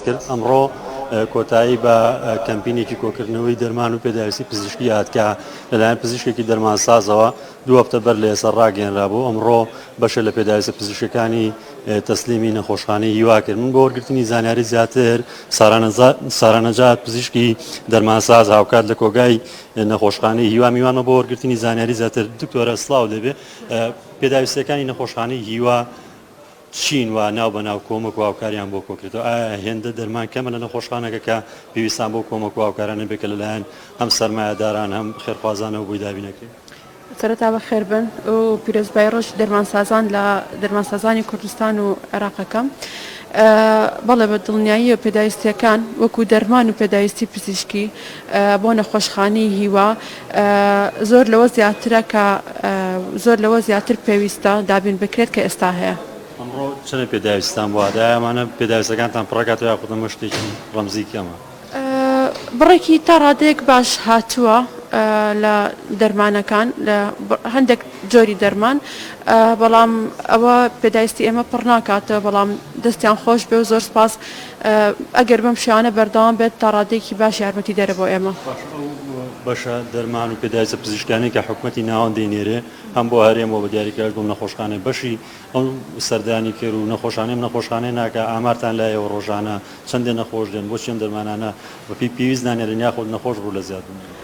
کرد. ئەمڕۆ کۆتایی بە کەمپینێکی کۆکردنەوەی دەرمان و پێداویستی پزیشکی هات کە لەلایەن پزیشکێکی دەرمانسازەوە دوو هەفتە بەر لە ئێستا ڕاگەیەنرابوو. ئەمڕۆ بەشێ لە پێداویستە پزیشکیەکانی تەسلیمی نەخۆشخانەی هیوا کرد. من بۆ وەرگرتنی زانیاری زیاتر سارا نەجات پزیشکی دەرمانساز هاوکات لە کۆگای نەخۆشخانەی هیوا میوانمە بۆ وەرگرتنی زانیاری زیاتر. دکتۆرە سڵاو لێبێ. پێداویستیەکانی نەخۆشخانەی هیوا چین و ناو بە ناو کۆمەک و هاوکاریان بۆ کۆکرێتەوە؟ ئایا هێندە دەرمان کەمە لە نەخۆشخانەکە کە پێویستان بەو کۆمەک و هاوکارانە بێت کە لەلایەن هەم سەرمایەداران هەم خێرخوازانەوە بۆی دابین ئەکرێت؟ سەرەتا بەخێربن و پیرۆزبایی ڕۆژی دەرمانسازان لە دەرمانسازانی کوردستان و عێراق ئەکەم. بەڵێ بە دڵنیاییەوە پێداویستییەکان وەکو دەرمان و پێداویستی پزیشکی بۆ نەخۆشخانەی هیوا زۆر لەوە زیاترە کە زۆر لەوە زیاتر پێویستە دابین بکرێت کە ئێستا هەیە. ئەمڕۆ چەنە پێداویستتان بۆ هات؟ ئایا ئەمانە پێداویستەکانتان پڕەکاتەوە یاخود ئەمە شتێکی ڕەمزی کەمە؟ بڕێکی تا ڕادەیەک باش هاتووە لە دەرمانەکان لە هەندێک جۆری دەرمان بەڵام ئەوە پێداویستی ئێمە پڕ ناکاتەوە بەڵام دەستیان خۆش بێ و زۆر سپاس ئەگەر بەم شێوانە بەردەوام بێت تا ڕادەیەکی باش یارمەتیدەرە بۆ ئێمە. باشە ئەو بەشە دەرمان و پێداویستە پزیشکیانەی کە حکومەتی ناوەند دەینێرێ هەم بۆ هەرێم و بە دیاریکراویش بۆ نەخۆشخانەی بەشی ئەو سەردانیکەر و نەخۆشانەی ئەم نەخۆشخانەیە ناکا ئامارتان لایەوە ڕۆژانە چەندێ نەخۆش دێن بۆچی ئەم دەرمانانە بەپێی پێویست نانێرن یاخود نەخۆش ڕوو لە زیادبوون دەکات؟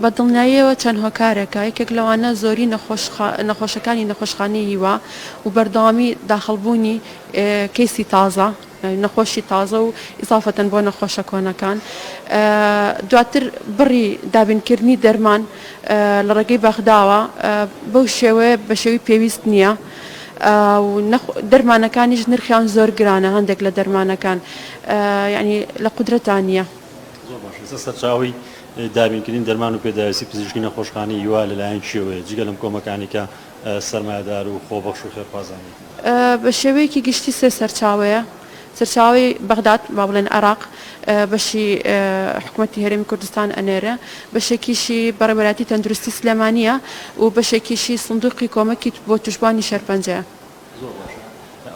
بە دڵنیاییەوە چەند هۆکارێکە، یەکێک لەوانە زۆری نەخۆشەکانی نەخۆشخانەی هیوا و بەردەوامی داخڵبوونی کەیسی تازە، نەخۆشی تازە و ئیزافەتەن بۆ نەخۆشە کۆنەکان. دواتر بڕی دابینکردنی دەرمان لە ڕێگەی بەغداوە بەو شێوەیە بە شێوەی پێویست نییە و دەرمانەکانیش نرخیان زۆر گرانە، هەندێک لە دەرمانەکان یانی لە قودرەتا نییە. زۆر باشە ئێستا سەرچاوەی دابینکردنی دەرمان و پێداویستی پزیشکی نەخۆشخانەی هیوا لەلایەن کێوەیە جگە لەم کۆمەکانەی کە سەرمایەدار و خۆبەخش و خێرخوازانیەتی؟ بە شێوەیەکی گشتی سێ سەرچاوەیە، سەرچاوەی بەغداد با بڵێن عێراق بەشی حکومەتی هەرێمی کوردستان ئەنێرێ، بەشێکیشی بەڕێوەبەرایەتی تەندروستی سلێمانییە و بەشێکیشی سندوقی کۆمەکی بۆ توشبوانی شێرپەنجەیە. زۆر باشە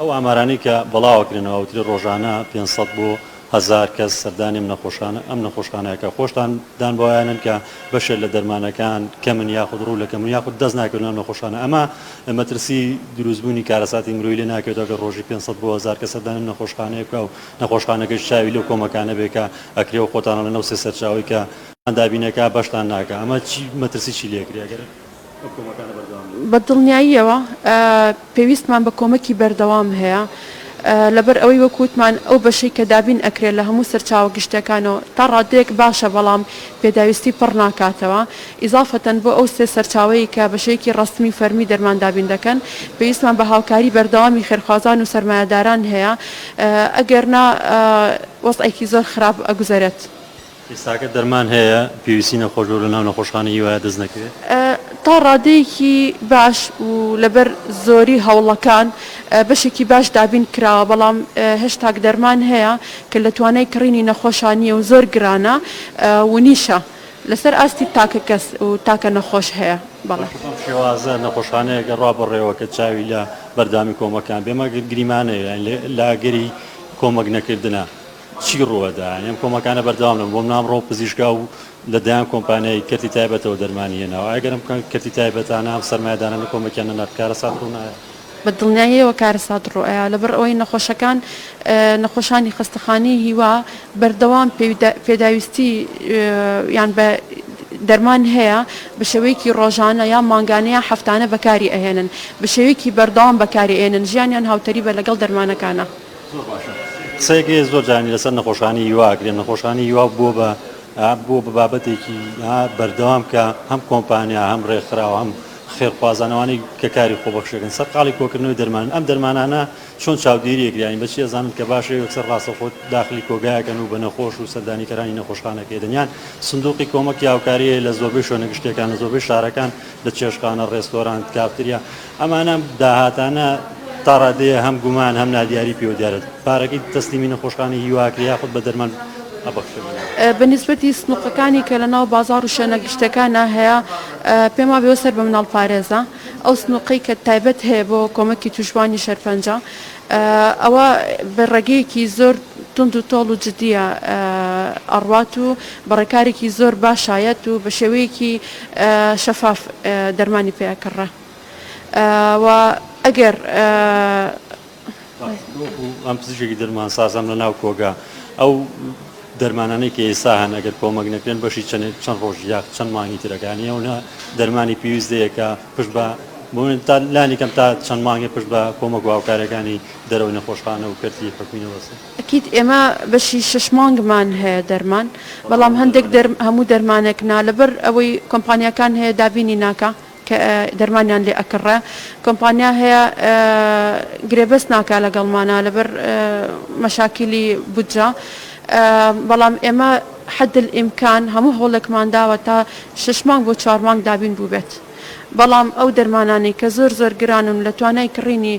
ئەو ئامارانەی کە بەڵاوەکرێنەوە ئەوترێ ڕۆژانە 500 بۆ هەزار کەس سەردانی ئەم نەخۆشخانە ئەم نەخۆشخانەیە کە خۆشتان دان بەوەیانن کە بەشێ لە دەرمانەکان کەمن یاخود ڕوو لە کەمن یاخود دەست ناکەون لەم نەخۆشخانە ئەمە مەترسی دروستبوونی کارەساتی مرۆیی لێ ناکەوێتەوە گەر ڕۆژی 500 بۆ 1000 کەس سەردانی ئەم نەخۆشخانەیە بکا و نەخۆشخانەکەش چاوی لەو کۆمەکانە بێ کە ئەکرێ و خۆتان ئەڵێن ئەو سێ سەرچاوەی کە دابینەکا بەشتان ناکا ئەمە چی مەترسی چی لێکرێ ئەگەر بە دڵنیاییەوە پێویستمان بە کۆمەکی بەردەوام هەیە، لەبەر ئەوەی وەک وتمان ئەو بەشەی کە دابین ئەکرێت لە هەموو سەرچاوە گشتیەکانەوە تا ڕادەیەک باشە بەڵام پێداویستی پڕ ناکاتەوە، ئیزافەتەن بۆ ئەو سێ سەرچاوەی کە بە شێوەیەکی ڕەسمی و فەرمی دەرمان دابین دەکەن پێویستمان بە هاوکاری بەردەوامی خێرخوازان و سەرمایەداران هەیە ئەگەرنا وەزعێکی زۆر خراپ ئەگوزەرێت. ئێستاکە دەرمان هەیە پێویستی نەخۆش بێ و لەناو نەخۆشخانەی هیوایە دەست نەکەوێت؟ تا ڕادەیەکی باش و لەبەر زۆری هەوڵەکان بەشێکی باش دابین کراوە، بەڵام هێشتاک دەرمان هەیە کە لە توانای کڕینی نەخۆشا نییە و زۆر گرانە و نیشە لەسەر ئاستی تاکە کەس و تاکە نەخۆش هەیە. بەڵێ. باشە بەم شێوازە نەخۆشخانەیەک ئەڕوا بەڕێوە کە چاوی لە بەردەوامی کۆمەکان بێ مەگەر گریمانەیە یانی لە ئەگەری کۆمەک نەکردنا چی ڕووئەدا یانی ئەم کۆمەکانە بەردەوام دەبن بۆ منە ئەمڕۆ پزیشکا و لە دەیان کۆمپانیای کەرتی تایبەتەوە دەرمانی هێناوە ئەگەر ئەم کەرتی تایبەتانە ئەم سەرمایەدارانە کۆمەکیان نەنارد کارەسات ڕوونایە؟ بە دڵنیاییەوە کارەسات ڕووئەیا لەبەر ئەوەی نەخۆشەکان نەخۆشانی خەستەخانەی هیوا بەردەوام پێداویستی یان بە دەرمان هەیە بە شێوەیەکی ڕۆژانە یا مانگانە یا هەفتانە بەکاری ئەهێنن بە شێوەیەکی بەردەوام بەکاری ئەهێنن ژیانیان هاوتەریبە لەگەڵ دەرمانەکانا. زۆر باشە قسەیەک هەیە زۆر جارانی لەسەر نەخۆشخانەی هیوا ئەکرێ نەخۆشخانەی هیوا بووە بە بووە بە بابەتێکی بەردەوام کە هەم کۆمپانیا هەم ڕێکخراو هەم خێرخوازان ئەوانەی کە کاری خۆبەخشەکەن سەرقاڵی کۆکردنەوەی دەرمانن ئەم دەرمانانە چۆن چاودێری ئەکرێ یانی بەچی ئەزانن کە باشە یەکسەر ڕاستەوخۆ داخلی کۆگایەکەن و بە نەخۆش و سەردانیکەرانی نەخۆشخانەکەی دەن یان سندوقی کۆمەکی هاوکاری هەیە لە زۆربەی شوێنە گشتیەکان لە زۆربەی شارەکان لە چێشتخانە ڕێستۆرانت کافتریا ئەمانە داهاتانە تا ڕادەیە هەم گومان هەم نادیاری پێوە دیارە پارەکەی تەسلیمی نەخۆشخانەی هیوا ئەکرێ یاخود بە دەرمان ئەبەخشرێ. بە نیسبەتی سنوقەکانی کە لە ناو بازاڕ و شوێنە گشتیەکانا هەیە پێم وابێ سەر بە مناڵ پارێزە ئەو سنوقەی کە تایبەت هەیە بۆ کۆمەکی توشبوانی شێرپەنجە ئەوە بە ڕێگەیەکی زۆر. توند و تۆڵ و جدیە ئەڕوات و بە ڕێکارێکی زۆر باشایەت و بە شێوەیەکی شەفاف دەرمانی پێ ئەکڕێ و ئەگەر وەکو ئەم پزیشکێکی دەرمانساز ئەم لە ناو کۆگا ئەو دەرمانانەی کە ئێستا هەن ئەگەر کۆمەک نەکرێن بەشی چەند چەند ڕۆژ یا چەند مانگی ترەکانی ئەو نە دەرمانی پێویست دەیە کە پشت بە بۆ تا لانی کەم تا چەند مانگێ پشت بە کۆمەک و هاوکاریەکانی دەرەوەی نەخۆشخانە و کەرتی حکومی نەبەستن. ئەکید ئێمە بەشی شەش مانگمان هەیە دەرمان بەڵام هەندێک هەموو دەرمانێک نا لەبەر ئەوەی کۆمپانیاکان هەیە دابینی ناکا کە دەرمانیان لێ ئەکڕێ کۆمپانیا هەیە گرێبەست ناکا لەگەڵمانا لەبەر مەشاکیلی بودجە بەڵام ئێمە حد الامکان هەموو هەوڵێکمان داوە تا شەش مانگ بۆ چوار مانگ دابین بووبێت بەڵام ئەو دەرمانانەی کە زۆر زۆر گرانن لە توانای کڕینی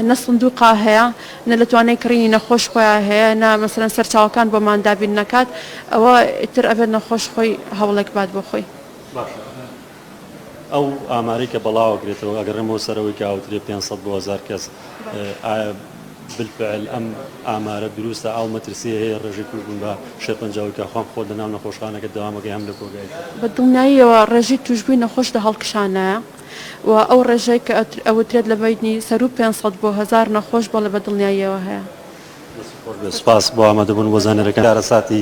نە سندوقا هەیە نە لە توانای کڕینی نەخۆش خۆیان هەیە نە مەسەلەن سەرچاوەکان بۆمان دابین نەکات ئەوە ئیتر ئەبێت نەخۆش خۆی هەوڵێک بات بۆ خۆی. باشە ئەو ئامارەی کە بەڵاوەکرێتەوە ئەگەڕێمەوە سەر ئەوەی کە ئەوترێ 500 بۆ 1000 کەس ئایا بالفعل ئەم ئامارە دروستە ئاو مەترسیە هەیە ڕێژەی توشبوون بە شێرپەنجە ئەوەی کە خۆم خۆت لەناو نەخۆشخانەکە دەوامەکەی هەم لە کۆگای تر. بە دڵنیاییەوە ڕێژەی توشبووی نەخۆش لە هەڵکشانایە و ئەو ڕێژەی کە ئەوترێت لە بەینی سەروو 500 بۆ 1000 نەخۆش بەڵێ بە دڵنیاییەوە هەیە. دەست خۆش بێت سوپاس بۆ ئامادەبوون بۆ زانیاریەکان. کارەساتی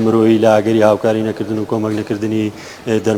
مرۆیی لە ئەگەری هاوکاری نەکردن و کۆمەک نەکردنی دەرمان.